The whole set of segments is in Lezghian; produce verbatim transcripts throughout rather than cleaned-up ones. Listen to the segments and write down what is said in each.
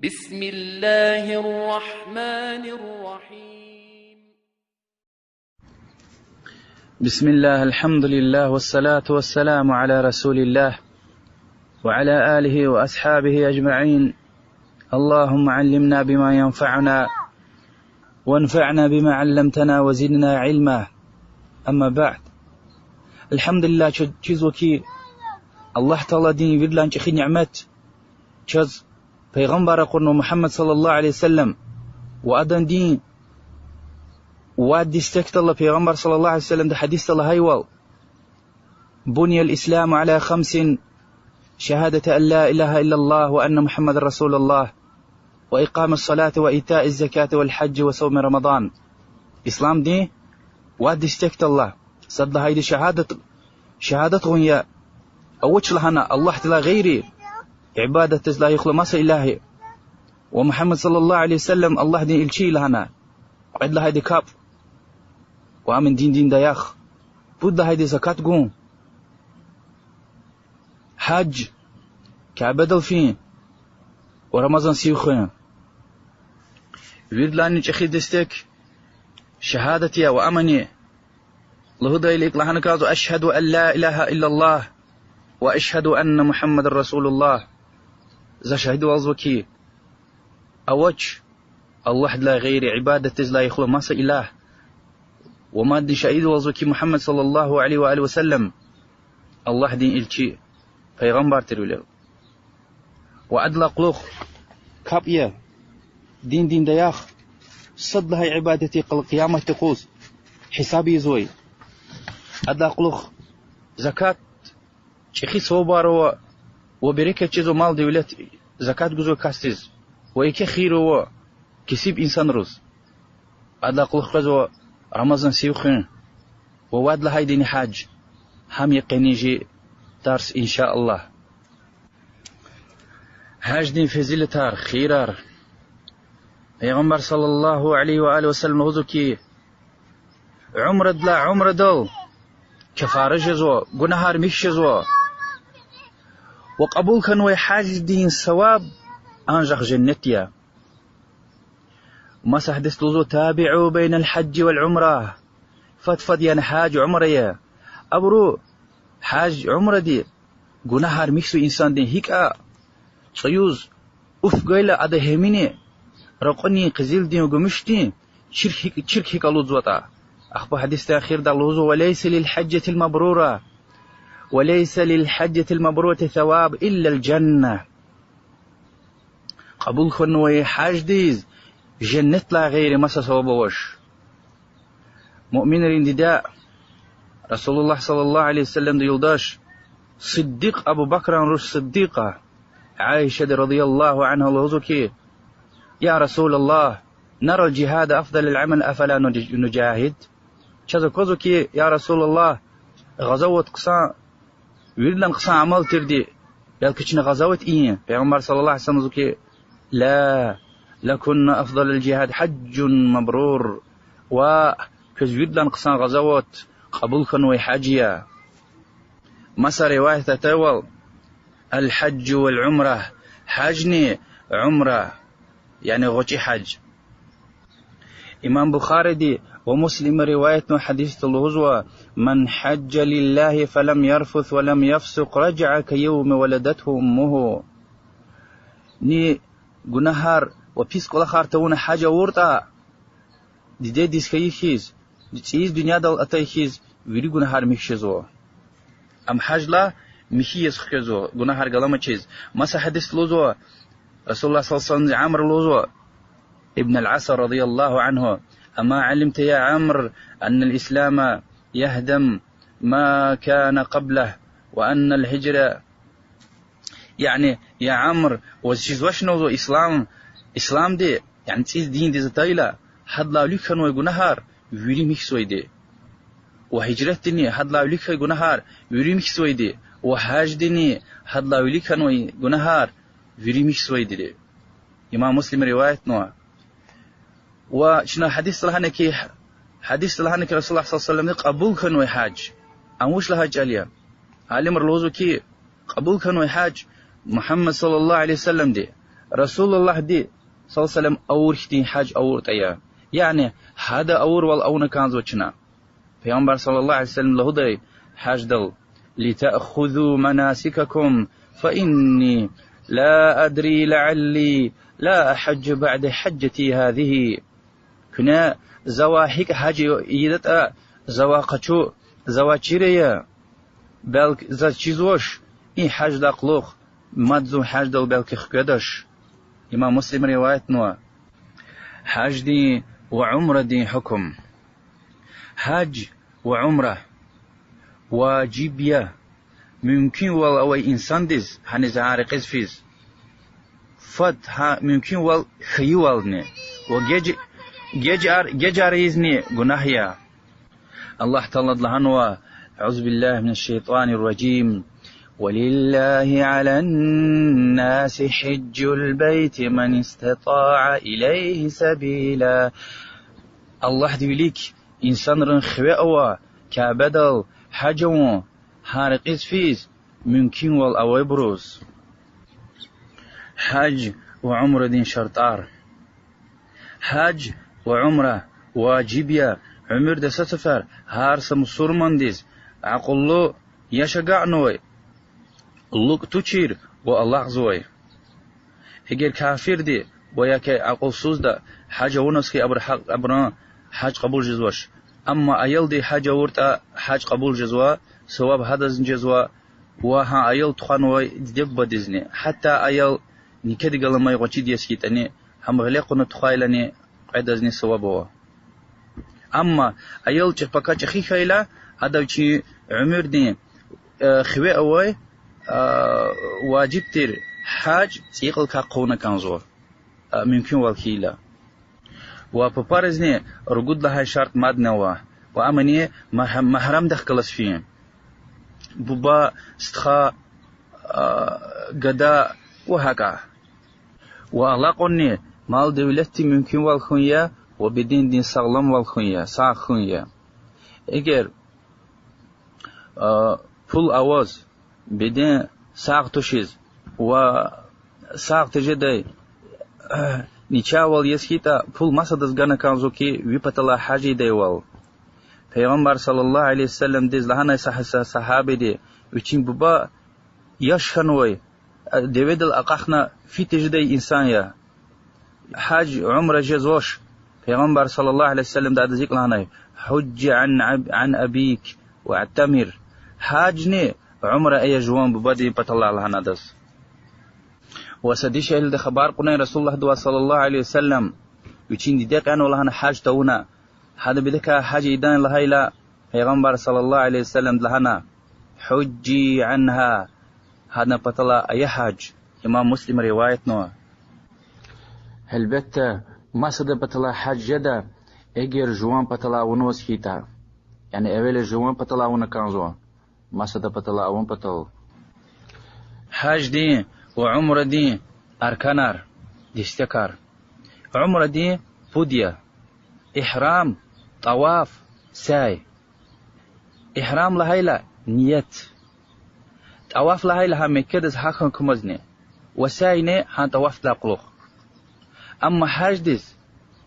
بسم الله الرحمن الرحيم. بسم الله، الحمد لله، والصلاة والسلام على رسول الله، وعلى آله وأصحابه أجمعين. اللهم علمنا بما ينفعنا، وانفعنا بما علمتنا، وزدنا علما. أما بعد. الحمد لله, чаз чизва хьи, Аллагь Тааладин виридалай чӀехи нимет, чаз пайгъамбар ракъурнава Мугьаммад صلى الله عليه وسلم, ва адан дин вад дестекдал алай, Пайгъамбар صلى الله عليه وسلمди гьадисда лагьайвал: بني الإسلام على خمس: شهادة أن لا إله إلا الله وأن محمدا رسول الله، وإقام الصلاة وإيتاء الزكاة والحج وصوم رمضان. Ислам дин вад дестекдал алай. Сад лагьайди шагьадат, шагьадат гъун я, авач лагьана Аллагьдилай гъейри ибадатдиз лайихлу маса илагь, ва Мугьаммад صلى الله عليه وسلم Аллагьдин илчи я лагьана. Кьвед лагьайди капӀ, ва ам я диндин даях. Пуд лагьайди закат гун, гьаж, Кябедал фин ва Рамазан сив хуьн. Виридалайни чӀехи дестек шагьадат я, ва амни лугьудайла икӀ лагьана кӀанзава: أشهد أن لا إله إلا الله وأشهد أن محمدا رسول الله. За шагьидвалзава хьи, авач Аллагьдилай гъейри ибадатдиз лайихлу маса илагь, ва мадни шагьидвалзава хьи, Мугьаммад صلى الله عليه وآله وسلم Аллагьдин илчи, пайгъамбар тирвилел. Ва адалай кьулухъ капӀ я, диндин даях, сад лагьай ибадатдин къал- къияматдин юкъуз гьисаб ийизвай. Адалай кьулухъ закат, чӀехи савабар ава ва берекат жезва мал-девлет, закат гузвай касдиз, ва еке хийир ава кесиб инсанриз. Адалай кьулухъ къвезва Рамазан сив хуьн ва вад лагьайдини гьаж. Гьам я къенин чи тарс, إن شاء الله. Гьаждин фазилатар, хийирар. Пайгъамбар صلى الله عليه وآله وسلم лугьузва хьи, умрадилай умрадал кафара жезва, гунагьар михьзава. Ва кьабул хьанвай гьаждин саваб анжах женнет я. Маса гьадисда лугьузва: تابعوا بين الحج والعمرة. Фад-фад яна гьаж, умра ая. Абуру, гьаж, умради гунагьар михьзава инсандин, гьикӀ цӀуз уф гайила ада гьемини ракьунин, къизилдин, гуьмуьшдин чирк гьикӀ, чирк гьикӀ алудзаватӀа. Ахпа гьадисдин эхирда лугьузва: وليس للحجة المبرورة، وليس للحجة المبرورة ثواب إلا الجنة. Кьабул хьанвай гьаждиз женнетдилай гъейри маса саваб авач. Муъминрин диде, رسول الله صلى الله عليه وسلمдин юлдаш, Сиддикь, Абу Бакран руш Сиддикьа, Аишади رضي الله عنها лугьузва хьи: يا رسول الله، نرى الجهاد أفضل العمل، أفلا نج- نجاهد؟ Чаз аквазва хьи, я رسول الله, гъазават хъсан, виридалай хъсан амал тирди, белки чна гъазават ийин? Пайгъамбар صلى الله عليه وسلم лугьузва хьи: لا، لكن أفضل الجهاد حج مبرور. Ва квез виридалай хъсан гъазават кьабул хьанвай гьаж я. Маса риваятда атайвал: الحج والعمرة, гьажни умра, яни гъвечӀи гьаж. Имам Бухариди ва Муслима риваятнавай гьадисда лугьузва: من حج لله فلم يرفث ولم يفسق رجع كيوم ولدته أمه. Ни гунагьар ва пис кӀвалахар тавуна гьаж авуртӀа, дидедиз хьайи хьиз, цӀийиз дуьньядал атай хьиз, вири гунагьар михьзава. Ам гьаждилай михьи яз хквезва, гунагьар галамачиз. Маса гьадисда лугьузва, رسول الله صلى الله عليه وسلم Амрди лугьузва, ابن العاص رضي الله عنه: أما علمت يا عمرو أن الإسلام يهدم ما كان قبله وأن الهجرة Яни, я Амр, ваз чизвачни лугьузва ислам, исламди, яни цӀийиз диндиз атайла, гьадалай вилик хьанвай гунагьар вири михьзавайди. Ва гьижратдини гьадалай вилик хьайи гунагьар вири михьзавайди. Ва гьаждини гьадалай вилик хьанвай гунагьар вири михьзавайди. Имам Муслима риваятнава. Ва чна гьадисда лагьана хьи, гьадисда лагьана хьи, رسول الله صلى الله عليه وسلمди кьабул хьанвай гьаж. Ам вуч лагьай чӀал я? Алимри лугьузва хьи, кьабул хьанвай гьаж Мугьаммад صلى الله عليه وسلمди, Расулуллагьди صلى الله عليه وسلم авур хьтин гьаж авуртӀа я. Яни гьада авурвал авуна кӀанзава чна. Пайгъамбар صلى الله عليه وسلم лугьудай гьаждал: لتأخذوا مناسككم فإني لا أدري لعلي لا أحج بعد حجتي هذه. Куьне завай гьикӀ гьаж ийидатӀа, завай къачу, завай чира ая. Белки заз чизвач, и гьаждилай кьулухъ мад зун гьаждал белки хкведач. Имам Муслима риваятнава. Гьаждин ва умрадин гьукум. Гьаж ва умра важиб я мумкинвал авай инсандиз, гьаниз гьа рекьиз физ, фад гьа мумкинвал хьайивални ва геж-, гежар-, гежар ийизни гунагь я. Аллагь Таалади лагьанва: أعوذ بالله من الشيطان الرجيم. ولله على الناس حج البيت من استطاع إليه سبيلا. Аллагьдин вилик инсанрин хиве ава Кябедал гьаж авун, гьа рекьиз физ мумкинвал авайбуруз. Гьаж ва умрадин шартӀар. Гьаж ва умра важиб я уьмуьрда са сефер гьар са мусурмандиз, акьуллу, яш агакьнавай, лукӀ тушир ва алакьзавай. Эгер кафирди ва яки акьулсузда гьаж авуназ хьи, абур гьа-, абурун гьаж кьабул жезвач. Амма аялди гьаж авуртӀа, гьаж кьабул жезва, саваб гьадазни жезва, ва гьа аял тухванвай диде-бубадизни, гьатта аял некедихъ галамай гъвечӀиди яз хьайитӀани, гьам гъиле кьуна тухвайлани, кьведазни саваб ава. Амма аял чӀехи, пака чӀехи хьайила, ада вичин уьмуьрдин, э, хиве авай, э, важиб тир гьаж цӀийикьвиликай хъувуна кӀанзава, э, мумкинвал хьайила. Ва папаризни ругуд лагьай шартӀ мадни ава, ва амни магь-, магьрамдихъ галаз фин. Буба, стха, а, гада ва гьакӀа. Ва алакьунни мал-девлетдин мумкинвал хьун я ва бедендин сагъламвал хьун я, сагъ хьун я. Эгер, а, пул аваз, беден сагъ тушиз ва сагъ тежедай начагъвал яз хьайитӀа, пул масадаз гана кӀанзава хьи, ви паталай гьаж ийидайвал. Пайгъамбар صلى الله عليه وسلمдиз лагьанай са-, са-, сагьабиди, вичин буба яш хьанвай, деведал акьахна фи тежедай инсан я. Гьаж, умра жезвач. Пайгъамбар صلى الله عليه وسلمди адаз икӀ лагьанай: حج عن أب-، عن أبيك واعتمر. Гьажни умра ая жуван бубадин паталай лагьана адаз. Ва са дишегьлиди хабар кьунай Расулуллагьдивай صلى الله عليه وسلم, вичин диде кьенва лагьана гьаж тавуна. Гьадан бедекай гьаж ийидан лагьайла, Пайгъамбар صلى الله عليه وسلمди лагьана: حجي عنها. Гьадан паталай ая гьаж. Имам Муслима риваятнава. Гьелбетда, масадан паталай гьаж жеда, эгер жуван паталай авунваз хьайитӀа. Яни эвел жуван паталай авуна кӀанзава, масадан паталай авун патал. Гьаждин ва умрадин арканар, дестекар. Умрадин пуд я: игьрам, тӀаваф, сяй. Игьрам лагьайла ният. ТӀаваф лагьайла гьа Меккедиз гьахьун кумазни. Ва сяйни гьа тӀавафдилай кьулухъ. Амма гьаждиз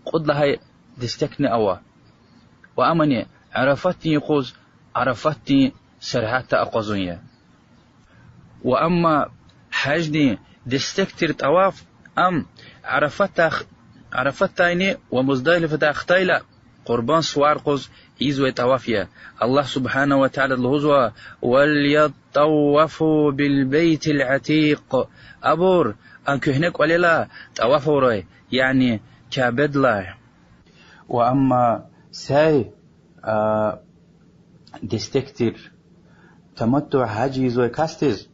кьуд лагьай дестекни ава. Ва амни Арафатдин юкъуз Арафатдин сергьятда акъвазун я. Ва амма гьаждин дестек тир тӀаваф, ам Арафатда-, Арафатдайни ва Муздалифадай хтайла, Къурбан сувар къуз ийизвай тӀаваф я. Аллагь سبحانه وتعالى лугьузва: وليطوفوا بالبيت العتيق. Абур а куьгьне кӀвалелай тӀаваф авурай, яни Кябедилай. Ва амма сяй, а, дестек тир, таматтуъ гьаж ийизвай касдиз,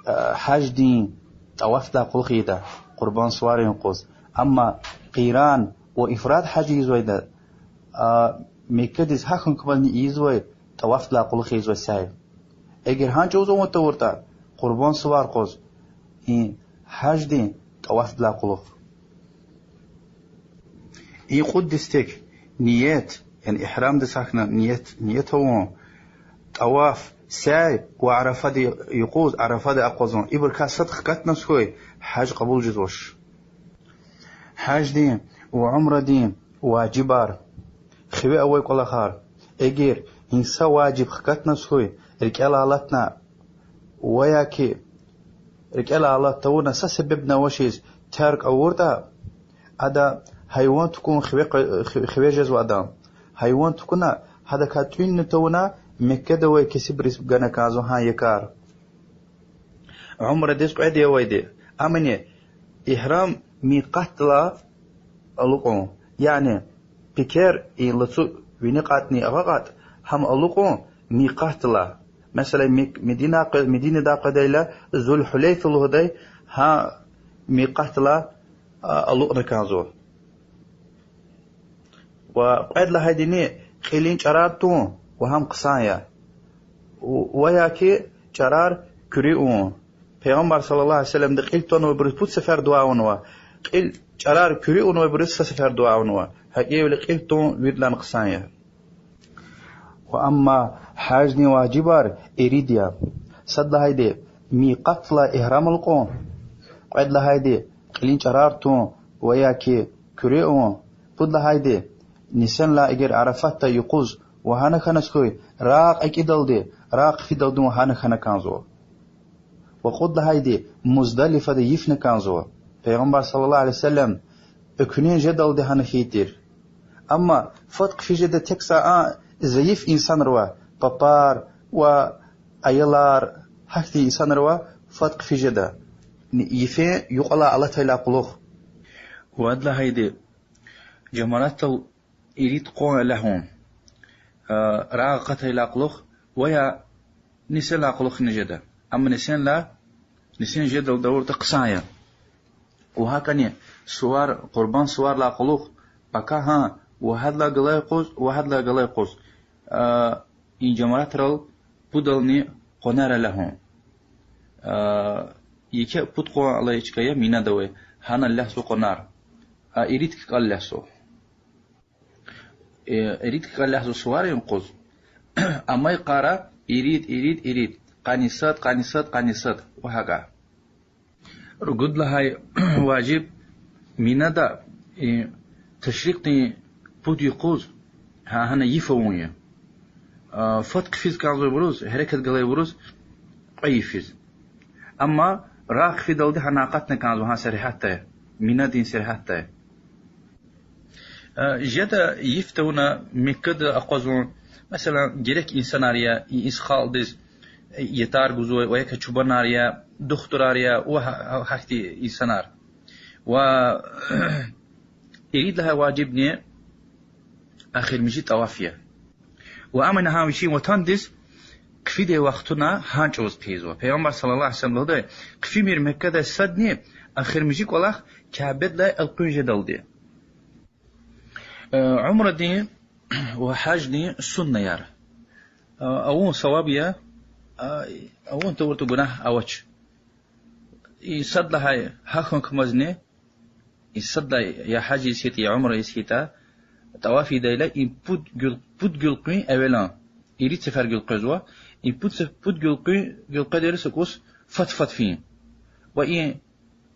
а, гьаждин тӀавафдилай кьулухъ ийида, Къурбан суварин юкъуз. Амма къиран ва ифрад гьаж ийизвайда, а, Меккедиз гьахьун кумазни ийизвай тӀавафдилай кьулухъ ийизвай сяй. Эгер гьа чӀавуз авун тавуртӀа, Къурбан сувар къуз, и гьаждин тӀавафдилай кьулухъ. И кьуд дестек: ният, яни игьрамдиз гьахьна ният, ният авун, тӀаваф, сяй ва Арафатдин юкъуз, Арафатда акъвазун. Ибурукай сад хкатнаваз хьуй, гьаж кьабул жезвач. Гьаждин ва умрадин важибар, хиве авай кӀвалахар. Эгер гьи са важиб хкатназ хьуй, рикӀелай алатна, ва я ки рикӀелай алат тавуна са себебни авачиз терк авуртӀа, ада гьайван тукӀун хиве, хиве жезва адан. Гьайван тукӀуна, гьадакай тӀуьнни тавуна, Меккеда авай кесибриз гана кӀанзава гьа якӀар. Умрадиз кьвед я авайди. Амни игьрам микъатдилай алукьун. Яни пекер и лацу вини кьатӀни агъа кьатӀ, гьам алукьун микъатдилай. Месела, Мек-, Медина къе-, Мединадай къведайла, Зул-Гьулейфа лугьудай гьа микъатдилай, а, алукьна кӀанзава. Ва кьвед лагьайдини кьилин чӀарар тун ва гьам хъсан я. Ва я ки чӀарар куьруь авун. Пайгъамбар صلى الله عليه وسلمди кьил тунвайбуруз пуд сефер дуьа авунва, кьил, чӀарар куьруь авунвайбуруз са сефер дуьа авунва. ГьакӀ хьайивиляй кьил тун виридалайни хъсан я. Ва амма гьаждин важибар ирид я. Сад лагьайди микъатдилай игьрам алукьун, кьвед лагьайди кьилин чӀарар тун ва я ки куьруь авун, пуд лагьайди нисинлай эгер Арафатда юкъуз ва гьана хьаназ хьуй, рагъ акӀидалди, рагъ хъфидалди ва гьана хьана кӀанзава. Ва кьуд лагьайди Муздалифада йифна кӀанзава. Пайгъамбар صلى الله عليه وسلم экуьнин жедалди гьана хьайи тир. Амма фад хъфиз жеда тек са а зайиф инсанривай, папар ва аялар, гьахьтин инсанривай фад хъфиз жеда, йифен юкьвалай алатайла кьулухъ. Вад лагьайди жамаратдал ирид къван элягьун, а, рагъ акъатайла кьулухъ ва я нисинлай кьулухъни жеда. Амма нисинлай, нисин жедалди авуртӀа хъсан я. Ва гьакӀни сувар, къурбанд суварлай кьулухъ, пака гьа, ва гьадалай галай юкъуз, ва гьадалай галай юкъуз, а, и жамаратрал пудални къванар элягьун. А, еке пуд къван алай чка я Минада авай, гьанал элягьзава къванар. А ирид ккӀал элягьзава. Э, ирид ккӀал элягьзава суварин юкъуз. Амай йикъара ирид, ирид, ирид. Къанни сад, къанни сад, къанни сад. Ва гьакӀа. Ругуд лагьай важиб Минада, э, ташрикьдин пуд юкъуз, гьа, гьана йиф авун я. А, фад хъфиз кӀанзавайбуруз, гьерекат галайбуруз кьве йифиз. Амма рагъ хъфидалди гьана акъатна кӀанзава гьа сергьятдай, Минадин сергьятдай. Э, жеда йиф тавуна Меккада акъвазун, месела, герек инсанар я, и-, инс халкьдиз, э, ятар гузвай, ва яки чубанар я, духтурар я, ва гьа-, гьа-, гьахьтин инсанар. Ва ирид лагьай важибни эхиримжи тӀаваф я. Ва амни гьа вичин ватандиз хъфидай вахтунда гьа чӀавуз хъийизва. Пайгъамбар صلى الله عليه وسلم лугьудай: хъфимир Меккадай садни эхиримжи кӀвалах Кябедилай элкъуьн жедалди. Э, умрадин ва гьаждин суннаяр. Э, авун саваб я, э, авун тавуртӀа гунагь авач. И сад лагьай гьахьун кумазни, и сад лагьай я гьаж ийиз хьайитӀа, я умра ийиз хьайитӀа, тӀаваф ийидайла и пуд гуьл-, пуд гуьлкъуьн эвелан, ирид сефер гуьлкъвезва, и пуд сеф-, пуд гуьлкъуьн гуьлкъведайла са кӀус фад-фад фин. Ва и,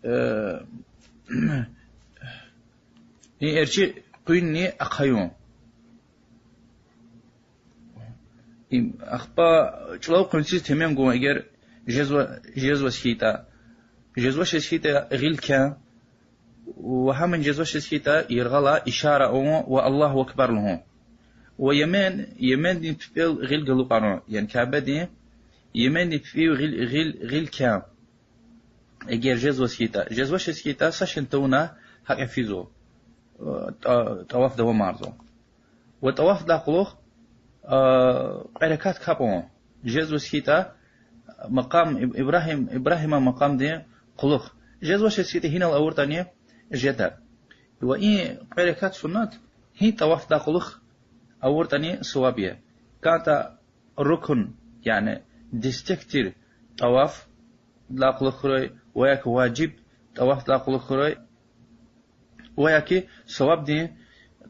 э, и эрчӀи къуьнни ахъаюн. Им, ахпа чӀулав къуьнциз темен гун, эгер жезва-, жезваз хьайитӀа, жезвачиз хьайитӀа гъил кян, ва гьамни жезвачиз хьайитӀа яргъалай ишара авун ва الله أكبر лугьун. Ва Йемен, Йемендин пипӀел гъил галукьарун, яни Кябедин Йемендин пипӀев гъил, гъил, гъил кян. Эгер жезваз хьайитӀа, жезвачиз хьайитӀа, са шейни тавуна гьакӀ физва, тӀа-, тӀаваф давамарзава. Ва тӀавафдилай кьулухъ, а, кьве ракат капӀ авун. Жезваз хьайитӀа, макъам Иб-, Ибрагьим, Ибрагьиман макъамдин кьулухъ. Жезвачиз хьайитӀа, гьинал авуртӀани жеда. Ва и кьве ракат суннат гьи тӀавафдилай кьулухъ авуртӀани саваб я. КӀантӀа рукн, яни дестек тир тӀавафдилай кьулухъ хьурай, ва яки важиб тӀавафдилай кьулухъ хьурай, ва яки савабдин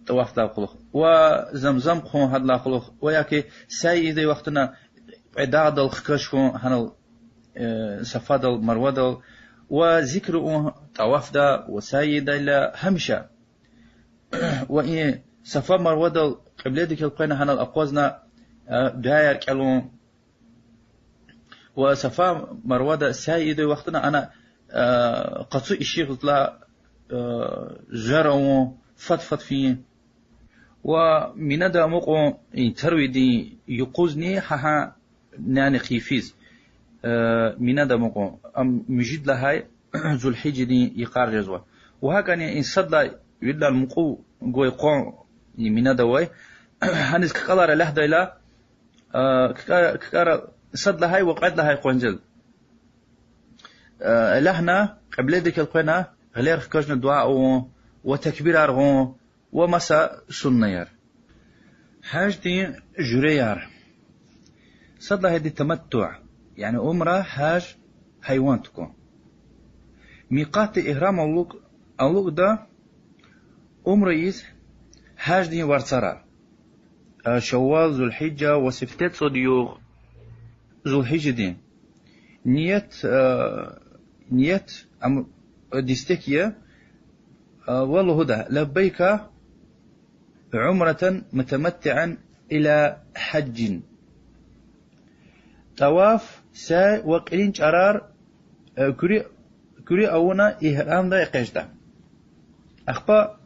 тӀавафдилай кьулухъ, ва Замзам хъун гьадалай кьулухъ, ва яки сай ийидай вахтунда кьве дагъдал хкаж хьун гьанал, э, Сафадал, Марвадал, Ва зикр авун тӀавафда ва саи ийидайла гьамиша. Ва и Сафа Марвадал кьибледихъ элкъвена гьанал акъвазна, э, дуьаяр кӀелун. Ва Сафа Марвада саи ийидай вахтунда ана, э, къацу ишигъдилай, э, зверун, фад-фад фин. Ва Минада амукьун и тарвиядин юкъузни гьа-гьа нянихъ йифиз, э, Минада амукьун, ам муьжуьд лагьай Зулгьижжадин йикъар жезва. Ва гьакӀни и сад лагьай виридалай мукьув гвай къван, и Минада авай, гьаниз кӀалар элягьдайла, э, кӀа-, кӀалар сад лагьай ва кьвед лагьай къванцел, э, элягьна, кьибледихъ элкъвена, гъилер хкажна дуьа авун ва такбирар гъун ва маса суннаяр. Гьаждин жуьреяр. Сад лагьайди таматтуъ, яни умра, гьаж, гьайван тукӀун. Микъатда игьрам алукӀ-, алукӀда умра ийиз гьаждин варцара: Шаввал, Зулгьижжа ва сифте цӀуд югъ Зулгьижжадин. Ният, э, ният ам-, дестек я, э, ва лугьуда: لبيك عمرة متمتعا إلى حج. ТӀаваф, сай ва кьилин чӀарар, э, куьруь, куьруь авуна игьрамдай экъечӀда. Ахпа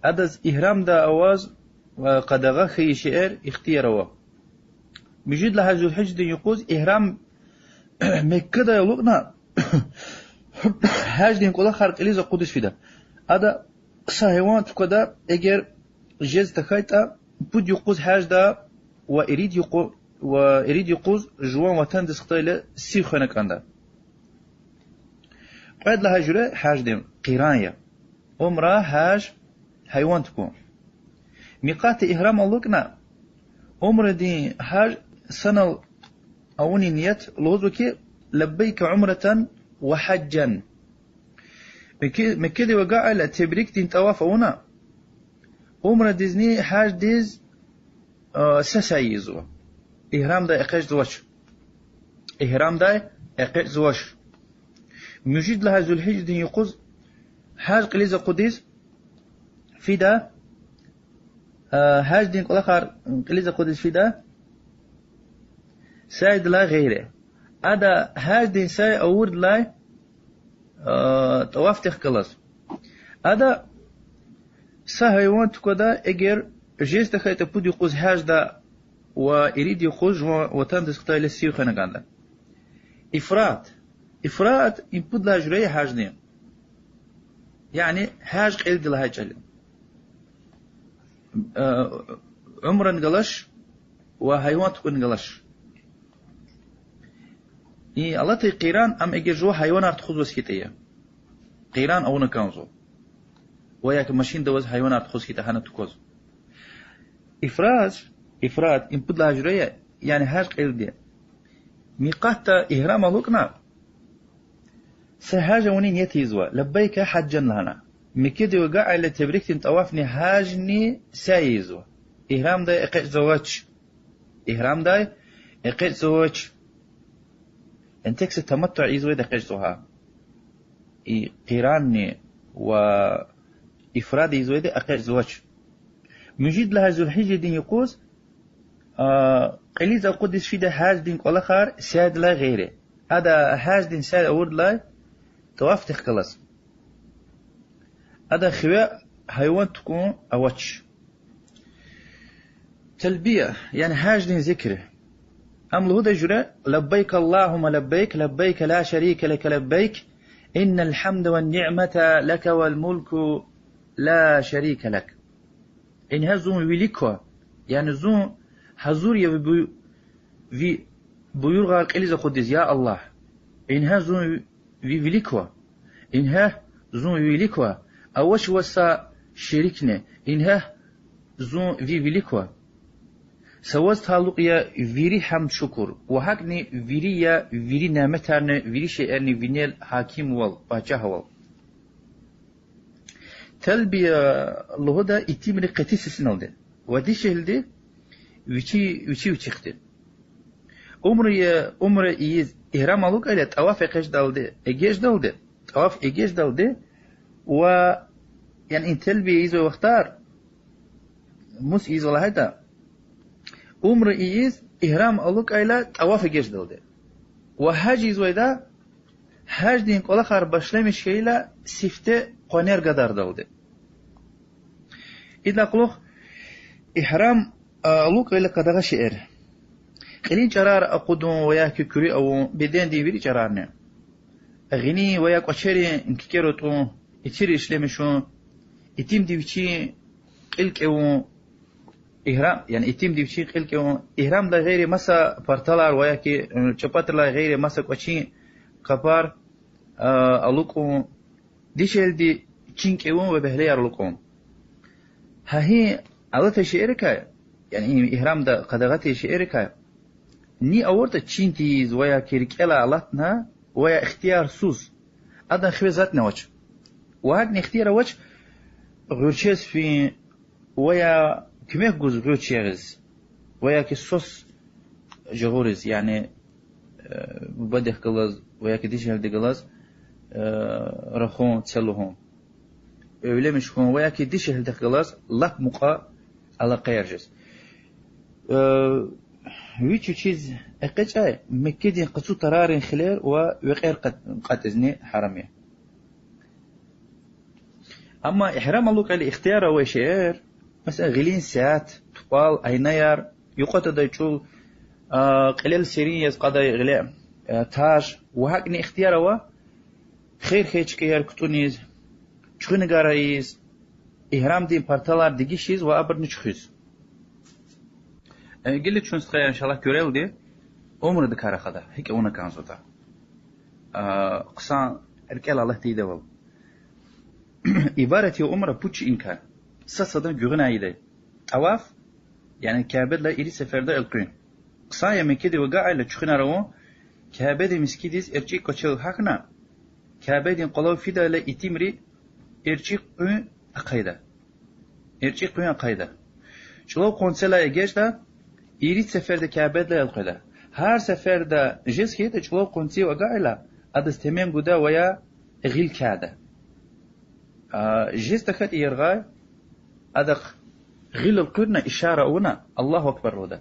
адаз игьрамда аваз, э, къадагъа хьайи шейэр ихтияр ава. Муьжуьд лагьай Зулгьижжадин юкъуз игьрам Меккадай алукӀна, гьаждин кӀвалахар кьилиз акъудиз фида. Ада са гьайван тукӀвада, эгер жез тахьайтӀа, пуд юкъуз гьажда ва ирид юкъу-, ва ирид юкъуз жуван ватандиз хтайла сив хвена кӀанда. Кьвед лагьай жуьре гьаждин къиран я. Умра, гьаж, гьайван тукӀун. Микъатда игьрам алукӀна, умрадин, гьаж санал авунин ният лугьузва хьи: لبيك عمرة وحجا. Мекке-, Меккадив агакьайла тебрикдин тӀаваф авуна, умрадизни гьаждиз, а, са сай ийизва. Игьрамдай экъечӀзавач. Игьрамдай экъечӀзавач. Муьжуьд лагьай Зулгьижжадин юкъуз гьаж кьилиз акъудиз фида, а, гьаждин кӀвалахар кьилиз акъудиз фида, сайдилай гъейри. Ада гьаждин сай авурдалай, а, тӀавафдихъ галаз, ада са гьайван тукӀвада, эгер жез тахьайтӀа, пуд юкъуз гьажда ва ирид юкъуз жуван ватандиз хтайла сив хвена кӀанда. Ифрад. Ифрад им пуд лагьай жуьре я гьаждин. Яни гьаж кьилди лагьай чӀал я. Э, умрани галач ва гьайван тукӀунни галач. И алатай къиран, ам эгер жува гьайванар тухузваз хьайитӀа я. Къиран авуна кӀанзава. Ва я машинда аваз гьайванар тухуз хьайитӀа, гьана тукӀваз. Ифрад, ифрад им пуд лагьай жуьре я, яни гьаж кьилди. Микъатда игьрам алукӀна, са гьаж авунин ният ийизва, لبيك حجا лагьана. Меккадив агакьайла тебрикдин тӀавафни гьажни сай ийизва. Игьрамдай экъечӀзавач. Игьрамдай экъечӀзавач. Яни тек са таматтуъ ийизвайди экъечӀзава гьа. И къиранни ва ифрад ийизвайди экъечӀзавач. Муьжуьд лагьай Зулгьижжадин юкъуз, а, кьилиз акъудиз фида гьаждин кӀвалахар сайдилай гъейри. Ада гьаждин сай авурдалай тӀавафдихъ галаз, ада хиве гьайван тукӀун авач. Талбия, яни гьаждин зикр. Ам лугьудай жуьре: لبيك اللهم لبيك، لبيك لا شريك لك لبيك، إن الحمد والنعمة لك والملك لا شريك لك. Ингье зун вилик ква, яни зун гьазур я ви буй-, ви буйругъар кьилиз акъудиз, я Аллагь. Ингье зун ви вилик ква. Ингье зун ви вилик ква. Авач ваз са шерикни. Ингье зун ви вилик ква. Са ваз талукь я вири гьамд-шукур. Ва гьакӀни вири я, вири няметарни, вири шейэрни винел гьакимвал, пачагьвал. Талбия лугьуда итимри кьетӀи сесиналди ва дишегьлиди вичи, вичи вичихъди. Умра, умра ийиз игьрам алукӀайла, тӀаваф экъечӀдалди, эгечӀдалди, ТӀаваф эгечӀдалди ва, яни и телбия ийизвай вахтар, мус ийизва лагьайтӀа, умра ийиз, игьрам алукӀайла тӀаваф эгечӀдалди. Ва гьаж ийизвайда, гьаждин кӀвалахар башламиш хьайила сифте къванер гадардалди. Идалай кьулухъ игьрам, а, алукӀайла къадагъа шейэр: кьилин чӀарар акъудун ва яки куьруь авун, бедендин вири чӀарарни. Гъилин ва я кӀвачерин кикер атӀун, итир ишлемишун, итимдин вичин кьил кӀевун, игьрам, яни итимдин вичин кьил кӀевун, игьрамдилай гъейри маса парталар ва яки, э, чӀапӀатрилай гъейри маса кӀвачин къапар, а, алукӀун, дишегьлиди чин кӀевун ва бегьлеяр алукӀун. Гьа и алатай шейэрикай, яни игьрамда къадагъа тир шейэрикай, ни авуртӀа чин тийиз ва яки рикӀелай алатна ва я ихтиярсуз, адан хиве затӀни авач. Ва гьакӀни ихтияр авач гъуьрчез фин ва я куьмек гуз гъуьрч ягъиз, ва яки свас жагъуриз, яни, э, бубадихъ галаз ва яки дишегьлидихъ галаз, э, рахун, це лугьун, эвленмиш хьун ва яки дишегьлидихъ галаз лап мукьва алакъаяр жез. Э, вич-вичиз экъечӀай Меккедин къацу тарарин хилер ва векьер кьат-, кьатӀизни гьарам я. Амма игьрам алукӀайла ихтияр авай шейэр, месела, гъилин сят, тупӀал, айнаяр, юкьва твадай чӀул, а, кьилел серин яз кьадай гъиле, а, таж, ва гьакӀни ихтияр ава хер хьайи чкаяр кутӀуниз, чуьхуьнагар ийиз, игьрамдин парталар дегишиз ва абурни чуьхуьз. Э, гила чун, стхаяр, иншаллагь, куьрелди умрадикай рахада, гьикӀ авуна кӀанзаватӀа. А, хъсан рикӀелай алат тийидайвал. Ибарат я умра пуд шейиникай, сад садан гуьгъуьнай ийидай: тӀаваф, яни Кябедилай ирид сеферда элкъуьн. Хъсан я Меккедив агакьайла чуьхуьнар авун, Кябедин мискӀиндиз эрчӀи кӀвачел гьахьна, Кябедин къвалав фидайла итимри эрчӀи къуьн ахъайда. ЭрчӀи къуьн ахъайда. ЧӀулав къванцелай эгечӀда, ирид сеферда Кябедилай элкъведа. Гьар сеферда жез хьайитӀа, чӀулав къванцив агакьайла, адаз темен гуда ва я гъил кяда. А, жез тахьайтӀа яргъай, адахъ гъил элкъуьрна, ишара авуна, Аллагьу акбар лугьуда.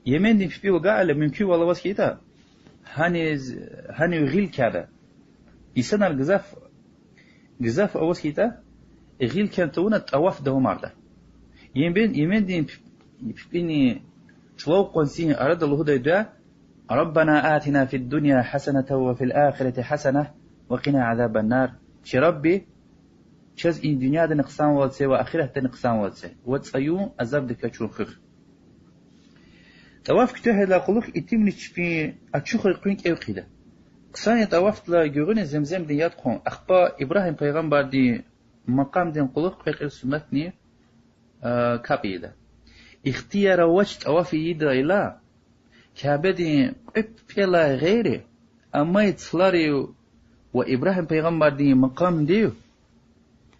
Йемендин пипӀив агакьайла, мумкинвал аваз хьайитӀа, гьаниз, гьанив гъил кяда. Инсанар гзаф, гзаф аваз хьайитӀа, гъил кян тавуна тӀаваф давамарда. Йемен-, Йемендин пи-, пипӀини чӀулав къванцин арада лугьудай дуьа: ربنا آتنا في الدنيا حسنة وفي الآخرة حسنة وقنا عذاب النار. Чи Рабби, чаз и дуьньядани хъсанвал це ва ахиратдани хъсанвал це, ва цӀаюн азабдикай чун хуьх. ТӀаваф куьтягьайдалай кьулухъ итимри чпин ачухрин къуьн кӀев хъийида. Хъсан я тӀавафдилай гуьгъуьна Земземдин яд хъун, ахпа Ибрагьим пайгъамбардин макъамдин кьулухъ кьве кьил суннатни, а, капӀ ийида. Ихтияр авач тӀаваф ийидайла Кябедин кьве пипӀелай гъейри амай цларив ва Ибрагьим пайгъамбардин макъамдив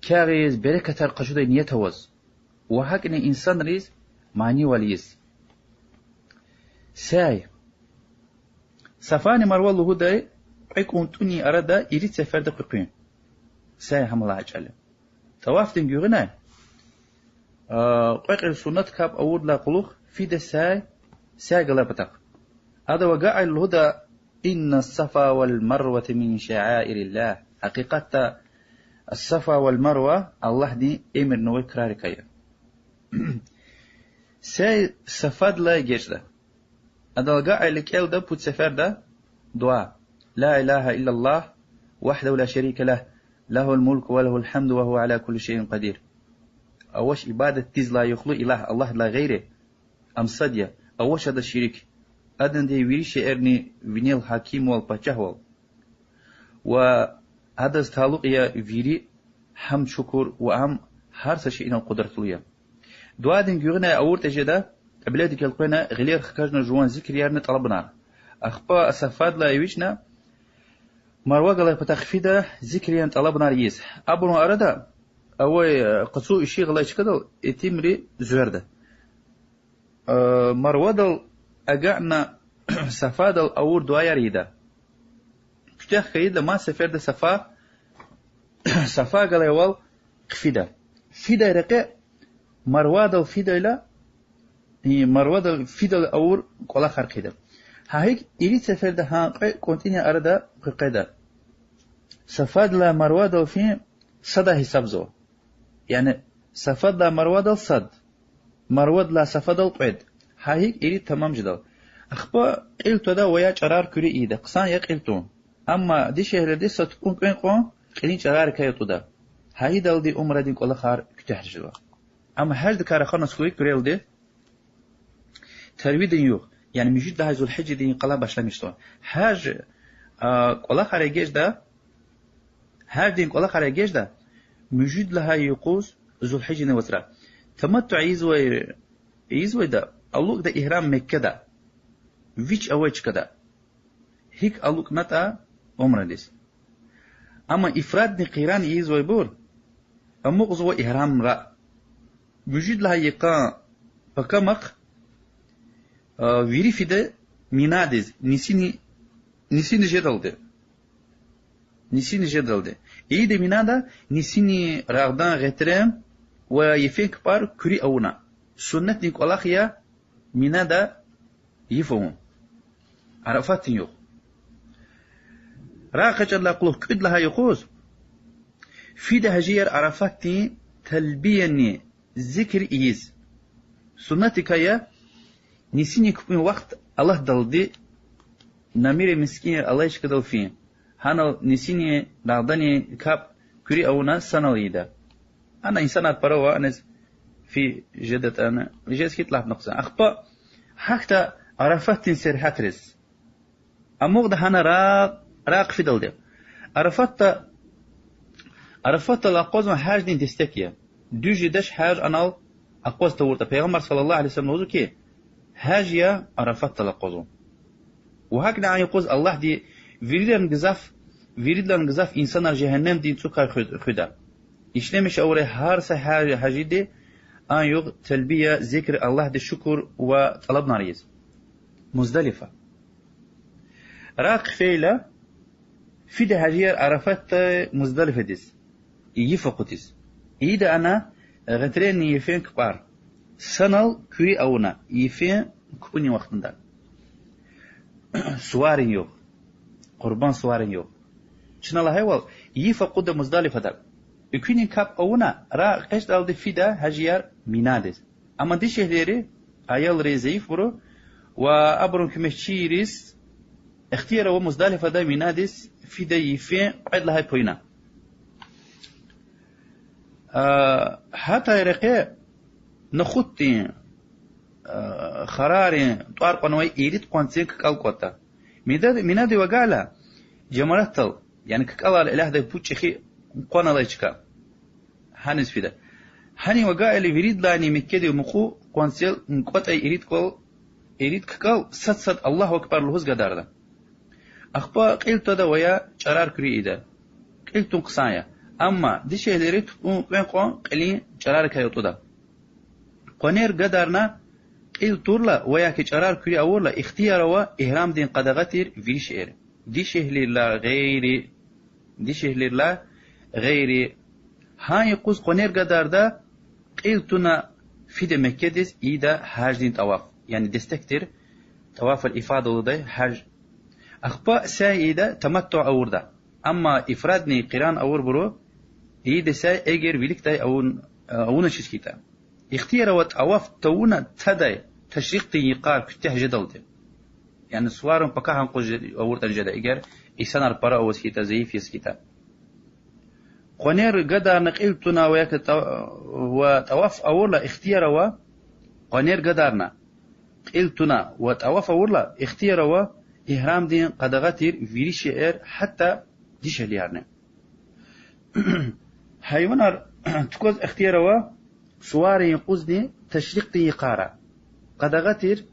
кягъиз берекатар къачудай ният аваз ва гьакӀни инсанриз манийвал ийиз. Сяй. Сафани Марва лугьудай кьве кӀунтӀунин арада ирид сеферда къекъуьн. Сяй гьам алай чӀал я. ТӀавафдин гуьгъуьнай, а, кьве кьил суннат капӀ авурдалай кьулухъ фида сяй, сяй галай патахъ. Адав агакьайла лугьуда: إن الصفا والمروة من شعائر الله. Гьакъикъатда Ас-Сафа вал Марва Аллагьдин эмирнавай крарикай я. Сяй Сафадилай эгечӀда. Адал агакьайла кӀелда пуд сеферда дуьа: لا إله إلا الله وحده لا شريك له، له الملك وله الحمد وهو على كل شيء قدير. Авач ибадатдиз лайихлу илагь Аллагьдилай гъейри, ам сад я, авач адаз шерик. Аданди я вири шейэрни винел гьакимвал, пачагьвал. Ва адаз талукь я вири гьамд-шукур ва ам гьар са шейинал къудратлу я. Дуьадин гуьгъуьнай авуртӀа жеда, кьибледихъ элкъвена, гъилер хкажна жуван зикриярни тӀалабунар. Ахпа Сафадилай эвичӀна, Марва галай патахъ фида зикриярни тӀалабунар ийиз. Абурун арада авай, э, къацу ишигъ алай чкадал итимри зверда. Э, Марвадал агакьна, Сафадал авур дуьаяр ийида. куьтягь хьайидалай мад сеферда Сафа, Сафа галайвал хъфида. Фидай рекье Марвадал фидайла, и, Марвадал фидайла авур кӀвалахар хъийида. Гьа икӀ ирид сеферда гьа кьве кӀунтӀунин арада къекъведа. Сафадилай Марвадал фин садай гьисабзава. Яни Сафадилай Марвадал сад, Марвадилай Сафадал кьвед. Гьа икӀ ирид тамам жедалди. Ахпа кьил твада ва я чӀарар куьруь ийида, хъсан я кьил тун. Амма дишегьлиди са тупӀун кӀвенкӀ кьван кьилин чӀарарикай атӀуда. Гьа идалди умрадин кӀвалахар куьтягь жезва. Амма гьаждикай рахана хьуй куьрелди, тарвиядин югъ, яни муьжуьд лагьай Зулгьижжадин йикъалай башламишзава. Гьаж, а, кӀвалахар эгечӀда, гьаждин кӀвалахар эгечӀда муьжуьд лагьай юкъуз Зулгьижжадин вацра. Таматтуъ ийизвай, ийизвайда алукӀда игьрам Меккада, вич авай чкада. ГьикӀ алукӀнатӀа умрадиз. Амма ифрадни къиран ийизвайбур амукьзава игьрамра. Муьжуьд лагьай йикъан пакамахъ, а, вири фида Минадиз, нисини, нисини жедалди. Нисини жедалди. Ийида Минада нисини, рагъдан, гъетрен ва йифен кпӀар куьруь авуна. Суннатдин кӀвалах я Минада йиф авун. Арафатдин югъ. Рагъ экъечӀайдалай кьулухъ кӀуьд лагьай юкъуз фида гьажияр Арафатдин талбияни зикр ийиз. Суннатдикай я нисини кпӀунин вахт алатдалди, намира мискӀин алай чкадал фин. Гьанал нисини, рагъдани капӀ куьруь авуна санал ийида. Ана инсанар пара ава, аниз фи жедатӀани, жез хьайитӀа лагьана хъсан. Ахпа гьахьда Арафатдин сергьятриз. Амукьда гьана рагъ, рагъ хъфидалди. Арафатда, Арафатдал акъвазун гьаждин дестек я. Дуьз жедач гьаж анал акъваз тавуртӀа. Пайгъамбар صلى الله عليه وسلم лугьузва хьи, гьаж я Арафатдал акъвазун. Ва гьакӀни а юкъуз Аллагьди виридалайни гзаф, виридалайни гзаф инсанар жегьеннемдин цӀукай хуь-, хуьда. Ишлемиш авурай гьар са гьа-, гьажиди а югъ талбия, зикр, Аллагьдиз шукур ва тӀалабунар ийиз. Муздалифа. Рагъ хъфейла, фида гьажияр Арафатдай Муздалифадиз, йиф акъудиз. Ийида ана гъетренни йифен кпӀар. Санал куьруь авуна йифен кпӀунин вахтунда. Суварин югъ. Къурбанд суварин югъ. Чна лагьайвал, йиф акъудда Муздалифада. Экуьнин капӀ авуна, рагъ экъечӀдалди фида гьажияр Минадиз. Амма дишегьлийри, аялри, зайифбуру ва абурун куьмекчийриз ихтияр ава Муздалифада Минадиз фида йифен кьвед лагьай паюна. А, гьатай рекье нахутдин, а, харарин тӀвар кьванвай ирид къванцин ккӀал кӀватӀда. Минад-, Минадив агакьайла, жамаратдал, яни ккӀалар, Элягьдай пуд чӀехи къван алай чка, гьаниз фида. Гьанив агакьайла, виридалайни Меккедив мукьув къванцел кӀватӀай ирид ккӀал, ирид ккӀал сад-сад Аллагьу акбар лугьуз гадарда. Ахпа кьил твада ва я чӀарар куьруь ийида. Кьил тун хъсан я. Амма дишегьлийри тупӀун кьвен кьван кьилин чӀарарикай атӀуда. Къванер гадарна кьил турла ва я хьи чӀарар куьруь авурла ихтияр ава игьрамдин къадагъа тир вири шейэр. Дишегьлийрилай гъейри, дишегьлийрилай гъейри. Гьа юкъуз къванер гадарда, кьил туна, фида Меккедиз, ийида гьаждин тӀаваф. Яни дестек тир тӀаваф аль-ифада лугьудай гьаж. Ахпа сяй ийида таматтуъ авурда. Амма ифрадни къиран авурбуру ийида сяй, эгер виликдай авун-, авуначиз хьайитӀа. Ихтияр ава тӀаваф тавуна тадай ташрикьдин йикъар куьтягь жедалди. Яни суварин пакагьан юкъуз же-, авуртӀани жеда, эгер инсанар пара аваз хьайитӀа, зайиф яз хьайитӀа. Къванер гадарна кьил туна ва я хьи тӀа-, ва тӀаваф авурла ихтияр ава, къванер гадарна кьил туна ва тӀаваф авурла ихтияр ава игьрамдин къадагъа тир вири шейэр, гьатта дишегьлиярни. Гьайванар тукӀваз ихтияр ава суварин юкъузни ташрикьдин йикъара. Къадагъа тир,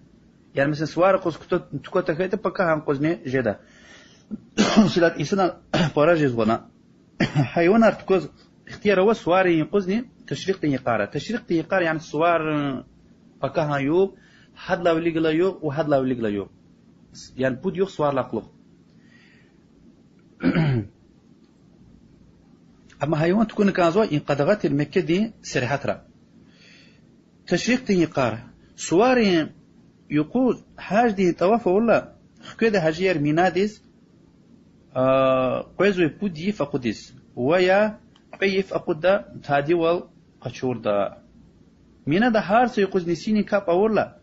яни, месела, суварин юкъуз куту-, тукӀваз тахьайтӀа, пакагьан юкъузни жеда. Силат инсанар пара жезвани. Гьайванар тукӀваз ихтияр ава суварин юкъузни ташрикьдин йикъара. Ташрикьдин йикъар, яни суварин пакагьан югъ, гьадалай вилик галай югъ ва гьадалай вилик галай югъ. Яни пуд югъ суварилай кьулухъ. Амма гьайван тукӀуна кӀанзава и къадагъа тир Меккедин сергьятра. Ташрикьдин йикъар. Суварин юкъуз гьаждин тӀаваф авурла, хкведа гьажияр Минадиз, а, къвезвай пуд йиф акъудиз ва я кьве йиф акъудда, тадивал къачурда. Минада гьар са юкъуз нисинин капӀ авурла,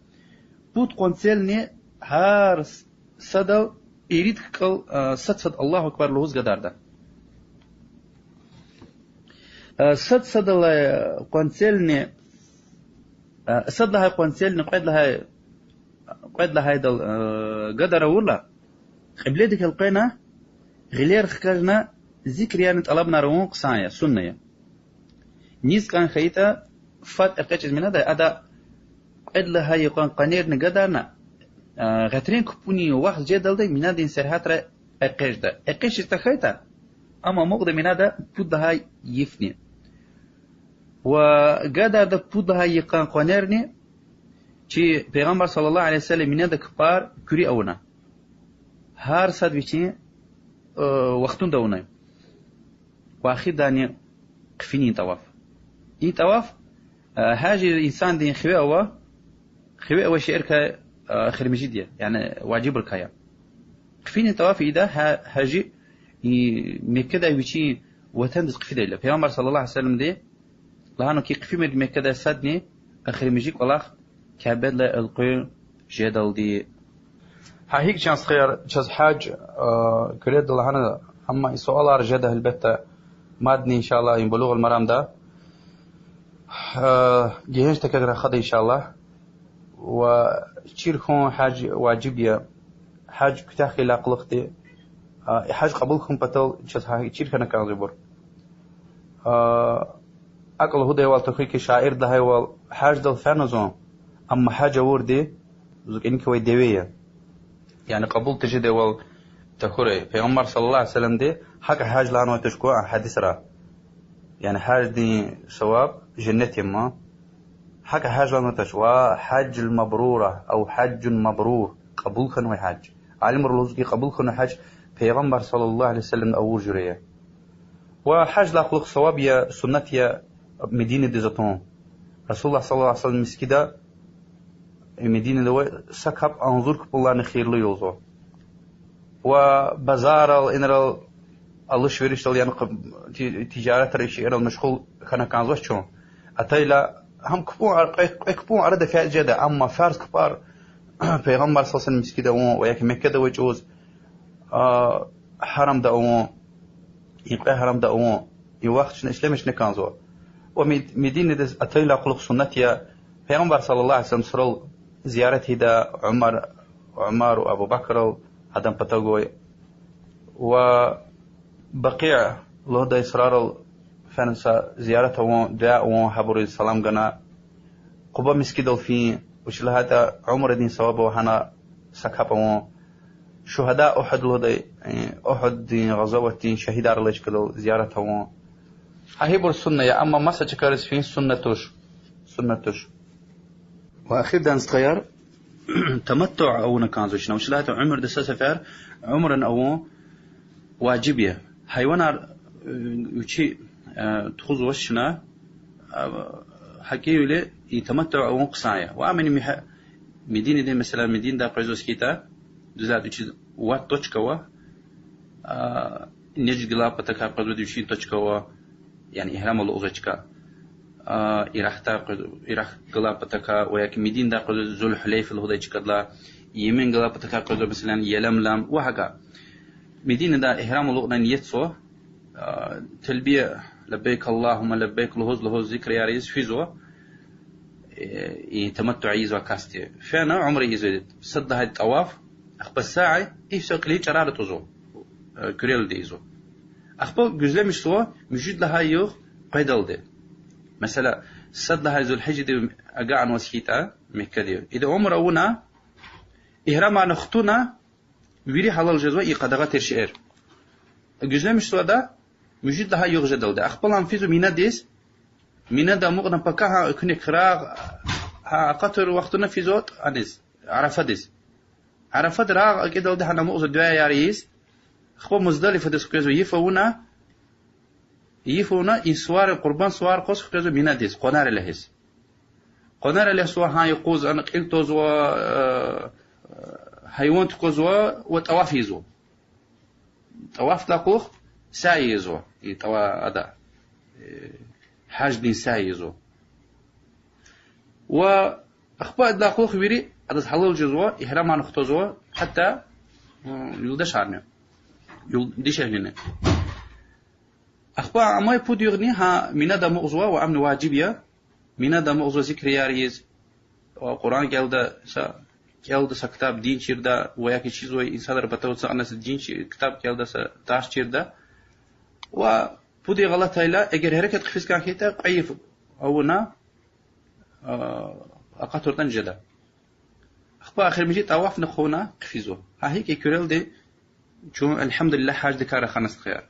пуд къванцелни гьар с-, садал ирид кӀал, а, сад-сад Аллагьу акбар лугьуз гадарда. А, сад-садалай къванцелни, а, сад лагьай къванцелни кьвед лагьай, кьвед лагьайдал, а, гадар авурла, кьибледихъ элкъвена, гъилер хкажна, зикр яни тӀалабунар авун хъсан я, сунна я. Низ кӀан хьайитӀа, фад экъечӀиз Минадай, ада кьвед лагьай йикъан къванерни гадарна, а, гъетрен купӀунин вахт жедалди Минадин сергьятра экъечӀда. ЭкъечӀиз тахьайтӀа, ам амукьда Минада пуд лагьай йифни. Ва гадарда пуд лагьай йикъан къванерни, чи Пайгъамбар صلى الله عليه وسلم Минада кпӀар куьруь авуна. Гьар сад вичин, э, вахтунда авунай. Ва эхирдани хъфинин тӀаваф. И тӀаваф, э, гьажи инсандин хиве ава, хиве авай шейэрикай, э, эхиримжиди я, яни важибрикай я. Хъфинин тӀаваф ийида гьа-, гьажи, и, Меккадай вичин ватандиз хъфидайла. Пайгъамбар صلى الله عليه وسلمди лагьана хьи, хъфимир Меккадай садни эхиримжи кӀвалах Кябедилай элкъуьн жедалди. Гьа гьикӀ, чан стхаяр, чаз гьаж, э, куьрелди лагьана, амма и суалар жеда, гьелбетда, мадни, إن شاء الله, и Булугъул Марамда, э, гегьенш текер рахада, إن شاء الله. Ва чир хьун гьаж важиб я. Гьаж куьтягь хьайидалай кьулухъди, а, гьаж кьабул хьун патал чаз гьа чир хьана кӀанзавайбур. А, акӀ лугьудайвал тахьуй хьи, шаирди лагьайвал, гьаждал фена зун, амма гьаж авурди зи кӀаник квай деве я. Яни кьабул тежедайвал тахьурай. Пайгъамбар صلى الله عليه وسلمди гьакӀ гьаж лагьанвай туш кван гьадисра. Яни гьаждин саваб женнет я ман. ГьакӀ гьаж лагьанвай туш, ва حج مبرور, أو حج مبرور, кьабул хьанвай гьаж. Алимри лугьузва хьи, кьабул хьанвай гьаж Пайгъамбар صلى الله عليه وسلمди авур жуьре я. Ва гьаждилай кьулухъ саваб я, суннат я Мединадиз атун. رسول الله صلى الله عليه وسلم мискӀинда, э, Мединада авай са капӀ агъзур кпӀунилайни хийирлу я лугьузва. Ва базаррал, инрал, алиш-веришдал, яни къ-, ти-, тижаратра, и шейэрал машгъул хьана кӀанзавач чун. Атайла, гьам кпӀун ар-, кьве, кьве кпӀун арада фейи жеда, амма фарз кпӀар Пайгъамбар صلى الله عليه وسلم мискӀинда авун ва яки Меккада авай чӀавуз, а, гьарамда авун, и кьве гьарамда авун, и вахт чна ишлемишна кӀанзава. Ва Мед-, Мединадиз атайдалай кьулухъ суннат я, Пайгъамбар صلى الله عليه وسلم сурал зиярат ийида, Умар, Умар ва Абу Бакрал, адан патав гвай. Ва Бакъи лугьудай сурарал фена са зиярат авун, дуьа авун, гьабуруз салам гана. Къуба мискӀиндал фин, вучиз лагьайтӀа умрадин саваб ава гьана са капӀ авун. Шугьада Угьуд лугьудай, э, Угьуддин гъазаватдин шагьидар алай чкадал зиярат авун. Гьа гьибур сунна я, амма маса чкайриз фин сунна туш. Сунна туш. Ва эхирдай, стхаяр, таматтуъ авуна кӀанзава чна. Вучиз лагьайтӀа уьмуьрда са сефер умра авун важиб я. Гьайванар, э, вичи, э, тухузвач чна, э, гьакӀивиляй и таматтуъ авун хъсан я. Ва амни Мегь-, Мединадин, месела, Мединадай къвезваз хьайитӀа, дуьз лагьайтӀа, вичиз вад точка ава, а, Нежд галай патахъай къвезвайди вичин точка ава, яни игьрам алукӀзавай чка. А, Иракьдай къвез-, Иракь галай патахъай ва яки Мединадай къвезвай Зул-Гьулейфа лугьудай чкадилай, Йемен галай патахъай къвезвай, месела, Яламлам ва гьакӀа. Мединадай игьрам алукӀна ниятзава, а, талбия, لبيك اللهم لبيك лугьуз-лугьуз, зикраяр ийиз физва, э, и таматтуъ ийизвай касди. Фена умра ийизва, сад лагьай тӀаваф, ахпа саъй, и всё, кьилин чӀарар атӀузва, э, куьрелди ийизва. Ахпа гуьзлемишзава муьжуьд лагьай югъ къведалди. Месела, сад лагьай Зулгьижадив агакьнаваз хьайитӀа Меккадив, ида умра авуна, игьрамарни хтӀуна, вири гьалал жезва и къадагъа тир шейэр. Гуьзлемишзава ада муьжуьд лагьай югъ жедалди. Ахпа ам физва Минадиз, Минада амукьна пака, гьа экуьнахъ рагъ, гьа акъатур вахтунда физва аниз, Арафадиз. Арафада рагъ акӀидалди гьана амукьзава дуьаяр ийиз, ахпа Муздалифадиз хквезва, йиф авуна, Йиф авуна и сувар, къурбанд сувар къваз хквезва Минадиз, къванар вегьиз. Къванар вегьиз, сува гьа юкъуз ана кьил твазва, э, гьайван тукӏвазва ва тӏаваф ийизва. Тӏавафдилай кьулухъ саъй ийизва. И тӏава-, ада, э, гьаждин саъй ийизва. Ва ахпа адалай кьулухъ вири адаз гьалал жезва, игьрамар хтазва, гьатта, м, юлдашарни, юл-, дишегьлини. Ахпа амай пуд югъни гьа Минада амукьзава ва амни важиб я. Минада амукьзава зикрияр ийиз, ва Къуръан кӏелда са, кӏелда са ктаб дин чирда, ва яки чизвай инсанрин патав ацукьна са дин чи-, ктаб кӏелда, са тарс чирда. Ва пуд югъ алатайла, эгер гьерекат хъфиз кӏан хьайитӏа, кьве йиф авуна, а, акъатайтӏани жеда. Ахпа эхиримжи тӏавафни хъувуна хъфизва. Гьа икӏ куьрелди чун, альгьамдулиллагь, гьаждикай рахана, стхаяр.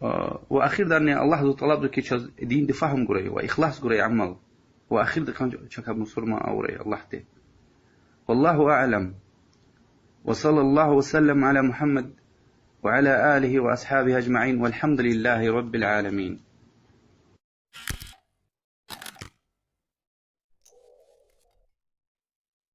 А, ва эхирдани Аллагьдивай тӏалабзава хьи, чаз динда фагьум гурай ва ихлас гурай амал. Ва эхирда кӏан чакай мусурман авурай Аллагьди. والله أعلم، وصلى الله وسلم على محمد وعلى آله وأصحابه أجمعين، والحمد لله رب العالمين.